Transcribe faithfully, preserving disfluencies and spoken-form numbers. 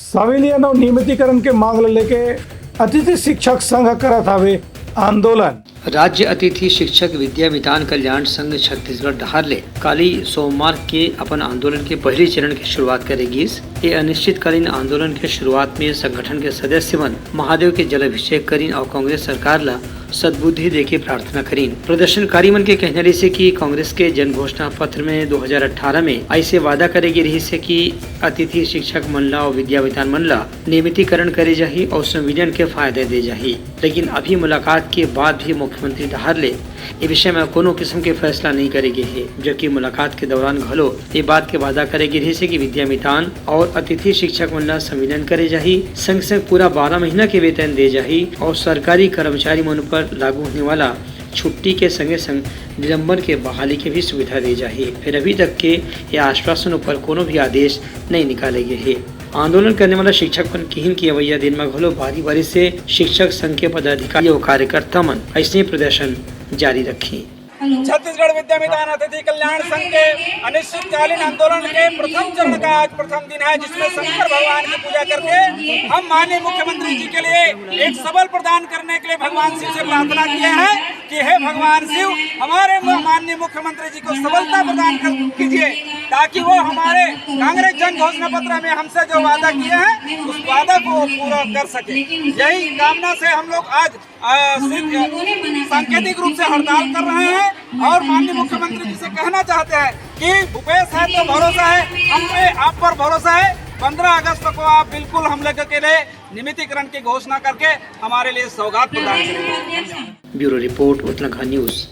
संविलियन अउ नियमितीकरण के मांग ल लेके अतिथि शिक्षक संघ करत हवे आंदोलन। राज्य अतिथि शिक्षक विद्या मितान कल्याण संघ छत्तीसगढ़ डहार ले काली सोमवार के अपन आंदोलन के पहली चरण के शुरुआत करे गिस। ये अनिश्चितकालीन आंदोलन के शुरुआत में संगठन के सदस्य मन महादेव के जलाभिषेक करिन और कांग्रेस सरकार ला सद्बुद्धि देके प्रार्थना करिन। प्रदर्शनकारी मन के कहना रहिस हे कि कांग्रेस के जन घोषणा पत्र में दो हज़ार अठारह में ऐसे वादा करे गे रहिस हे कि अतिथि शिक्षक मन ला और विद्यावितान मन ला नियमितीकरण करे जाही और संविलियन के फायदा दे जाही, लेकिन अभी मुलाकात के बाद भी मुख्यमंत्री डहार ले ए विषय में कोनो किस्म के फैसला नहीं करे गे हे, जबकि मुलाकात के दौरान घलो ये बात के वादा करे गे रहिस हे कि विद्यामितान और अतिथि शिक्षक मन ला संविलियन करे जाही, संग संग पूरा बारह महीना के वेतन दे जाही और सरकारी कर्मचारी मन ऊपर लागू होने वाला छुट्टी के संगे संग निलंबन के बहाली के भी सुविधा दे जाही। फिर अभी तक के ये आश्वासन ऊपर कोनो भी आदेश नहीं निकाले गे हे। आंदोलन करने वाला शिक्षक मन किहिन कि अवैया दिन में घलो बारी बारी से शिक्षक संघ के पदाधिकारी और कार्यकर्ता मन ऐसे ही प्रदर्शन जारी रखी। छत्तीसगढ़ विद्या मितान अतिथि कल्याण संघ के अनिश्चितकालीन आंदोलन के प्रथम चरण का आज प्रथम दिन है, जिसमें शंकर भगवान की पूजा करके हम माननीय मुख्यमंत्री जी के लिए एक सबल प्रदान करने के लिए भगवान शिव से प्रार्थना किए हैं कि हे भगवान शिव, हमारे मु-, माननीय मुख्यमंत्री जी को सबलता प्रदान कर कीजिए, ताकि वो हमारे कांग्रेस जन घोषणा पत्र में हमसे जो वादा किए हैं, उस वादा को वो पूरा कर सके। यही कामना से हम लोग आज, अ, सिद्ध, सांकेतिक रूप से हड़ताल कर रहे हैं और माननीय मुख्यमंत्री जी से कहना चाहते हैं कि भूपेश है तो भरोसा है, हम पे, आप पर भरोसा है। पन्द्रह अगस्त को आप बिल्कुल हम लोगों के लिए नियमितीकरण की घोषणा करके हमारे लिए सौगात प्रदान करेंगे। ब्यूरो रिपोर्ट, उतलाघाट न्यूज।